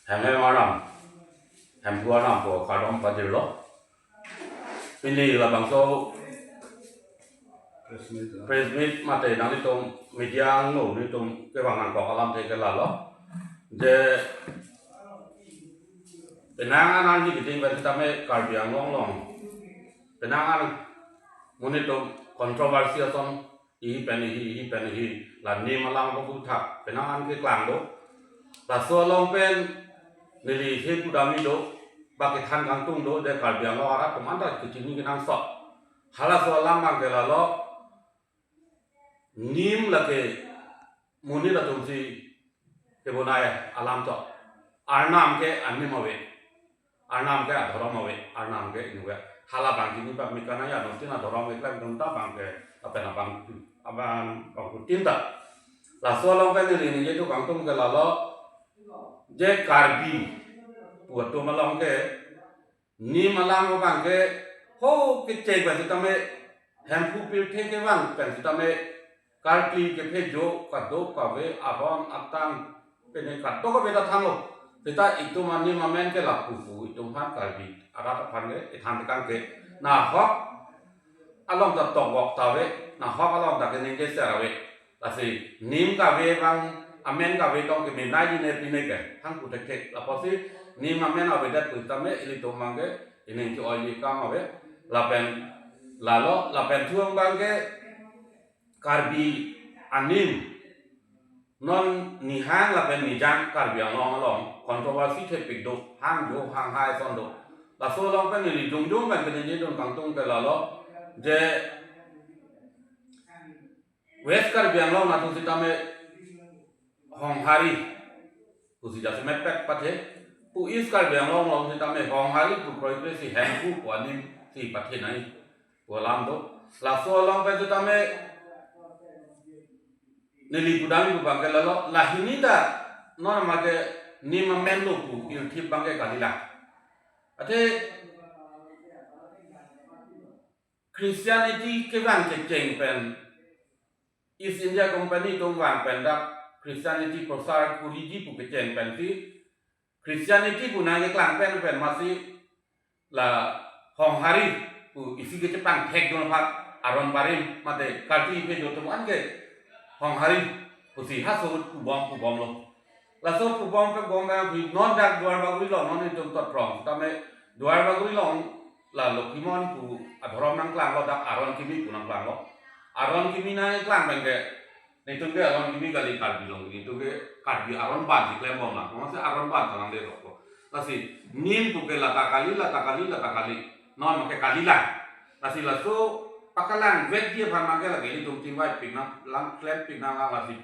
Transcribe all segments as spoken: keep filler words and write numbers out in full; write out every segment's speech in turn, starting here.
Hemhem aram, Hemphu aram pu kardom padirlo. Pini labangso press meet mate nanglitum media angno nelitum kevang nangkok alam athe ke lalo. Je penang an arni kiting pen sitame Karbi Anglong along penang an monit atum controversy ason, ihi pen ihi, ihi pen ihi, la nim alam aputhak penang an keklang do. Laso along pen neli isi pudamji do, ba kethan kangtung do, je Karbi Anglong arat atum anta kechini kenangsot. Halaso alam abang ke lalo, nim lake monit atum si kebonai alam to. Arnam ke anim ave, Arnam ke adhorom ave, Arnam ke inut ave. Hala abang kini bak mikana ya, non tin adhorom ke klem dun ta abang ke, apen abang, abang, abangphutin ta. Laso along ke neli ningje do kangtung ke lalo, je Karbi pu atum along ke nim alam abang ke ho kecheng pen sitame, Hemphu pirthe kevang pen sitame, karkli kephejo kadokave aron atang pene kadokave ta thanlo. Seta itum anim amen ke lapu pu itum aphan, Karbi arat aphan ke, ithan tekang ke, nahok along ta tokvok ta ave, nahok along ta keningje ser ave. Lasi nim kave abang, amen kave tong kemenai ji ne pine ke, thang pu thekthek. Lapusi nim amen avedet pu sitame ilitum abang ke ining ke-oiji akam ave. Lapen lalo, lapen thu abang ke Karbi anim non nihang lapen nijang Karbi Anglong along controversy thepik do, hangjo hanghai ason do. Laso along pen neli jongjong pen keningje dun kangtung ke lalo, je West Karbi Anglong atum sitame Honghari pusi jasemetpet pathe pu, East Karbi Anglong along sitame Honghari pu kroikre si Hemphu pu anim si pathenai pu alam do. Laso along pen sitame neli pudamji pu abang ke lalo, lahini ta non amat ke nim amen lo pu irthip abang ke kalilang. Athe Christianity kevang kecheng pen, East India Company atum vang pen dak Christianity prosar kuriji pu kecheng pensi Christianity pu nangkeklang pen pen masi la Honghari pu isi kechepangthek dun aphan aron barim mate karkli kephejo atum an ke Honghari pusi halaso pubom pubomlo. Laso pubom pubom abang ke non dak Duar Bagori along non itum tot prong tame, Duar Bagori along la Lokhimon pu adhorom nangklanglo, dak Aron Kimi pu nangklanglo. Aron Kimi nangklang abang ke, nelitum ke Aron Kimi kali, Karbi along nelitum ke Karbi aron ban si klembom lang. Komatsi aron ban ta nanglerok ko. Lasi nim pu ke lata kali, lata kali, lata kali, non amat ke kalilang. Lasi laso pakalangvekji aphan abang ke lake ilitum chingvaipik nang, lang klempik nanglang. Lasi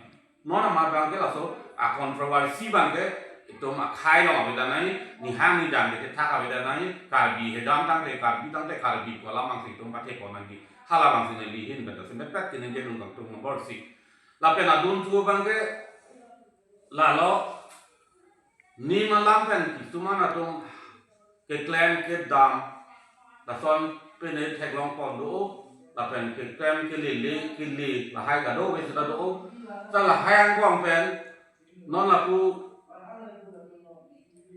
non amat abang ke laso a-controversy abang ke itum akhei along avedet nai, nihang nijang ke thak avedet nai, Karbi hejam tangte, Karbi tangte, Karbi pu alam abang si itum pathe pon nangji. Hala abang si neli ahin pen jasemetpet keningje dun kangtung number six. Lapen adunthu abang ke lalo, nim alam pen kisuman atum keklem kedam lason pine theklong pon do, lapen keklem kelele kele lahai kadokave seta do. Ta lahai angbong pen non lapu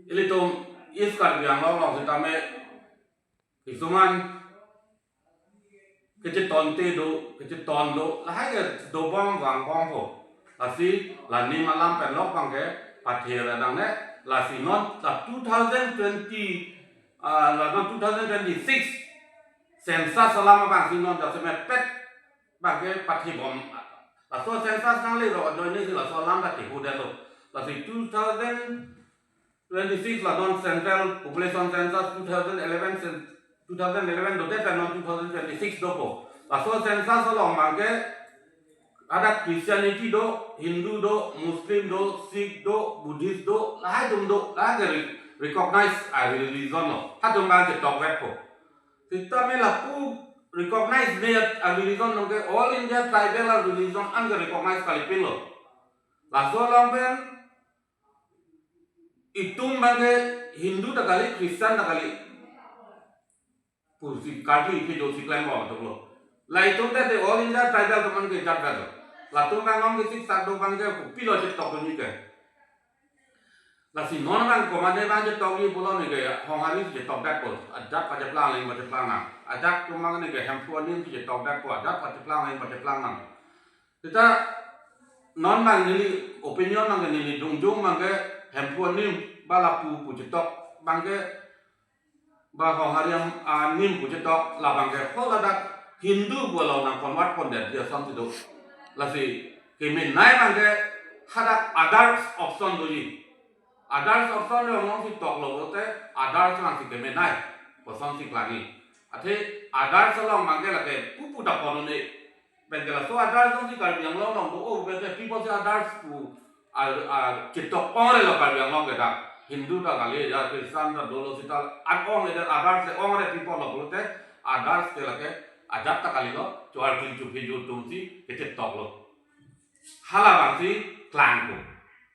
ilitum East Karbi Anglong along sitame kisuman kechetonte do, kecheton do, lahai ke dobom vangbompo. Lasi la nim alam pen lok abang ke pathe ra nangne. Lasi non la two thousand twenty, ah, la non two thousand twenty-six census alam abang si non jasemetpet abang ke pathebom. Laso census nanglerok ajoine si laso alam ta kehudetlo. Lasi two thousand twenty-six la non Central Population Census two thousand eleven cen-, two thousand eleven dodet pen non two thousand twenty-six dopo. Laso census along abang ke ada Christianity do, Hindu do, Muslim do, Sikh do, Buddhist do, lahai atum do, lahai ke re-, recognize a-religion lo. Halatum abang chetokvekpo. Sitame lapu recognize me a-religion along ke All India Tribal a-religion an ke recognize kalipinlo. Laso along pen itum abang ke Hindu ta kali, Christian ta kali pusi karkli kephejo si klembom atumlo. La itum te te All India Tribal atum an ke jat jat lo. Latum abang nong ke sik sak do abang ke kopilo chetok dunji ke. Lasi non abang komatne abang chetokji pulo neke Honghari si chetokdetpo, ajat pacheplang aling pacheplang nang. Ajat atum abang neke Hemphu anim si chetokdetpo, ajat pacheplang aling pacheplang nang. Seta non abang neli opinion abang neli jongjong abangke Hemphu anim ba lapu pu chetok abangke ba Honghari anim pu chetok labangke ho ladak Hindu pu along nang convert pondet dia asonsi do. Lasi kemenei abangke hadak others option doji. Others option alongsi toklo pulote others abangsi kemenei pu asonsi klangji. Athe others along abangke lake pupu ta pon un-e. Penke laso others alongsi Karbi Anglong along do o penke people si others pu a, a, chetok ongre lo Karbi Anglong ke dak. Hindu ta kali, ya Christian ta dolo seta an ongre, others le ongre people lo pulote others ke lake ajat ta kalilo, choarkli chuphi jur atumsi kechetoklo. Halabangsi klangpo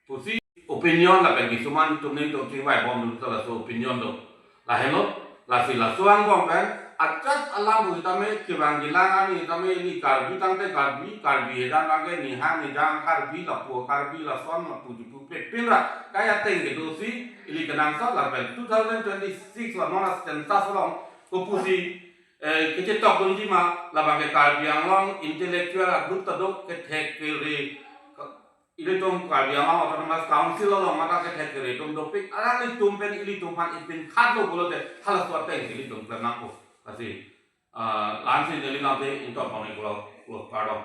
pusi opinion lapen kisuman atum ning atum chingvaibom dun ta laso opinion do. Lahenlo, lasi laso angbong pen ajat alam pu sitame kevang kelang arni sitame ili Karbi tangte Karbi, Karbi hedan abangke nihang nijang Karbi, lapu Karbi, lason lapu jupu pepin ra kai ateng kedosi ili kenangsot lapen two thousand twenty-six la non a-census along kopusi, eh, kechetokdunji ma, labangke Karbi Anglong intellectual a-group ta do, kethek kere, ilitum Karbi Anglong Autonomous Council along mate kethek kere atum dopik, alanglitum pen ilitum aphan ipin khatlo pulote halaso ateng ilitum klem nangpo. Lasi, ah, la-ansi neli lamthe ingtong pame pulo, pulo kardom.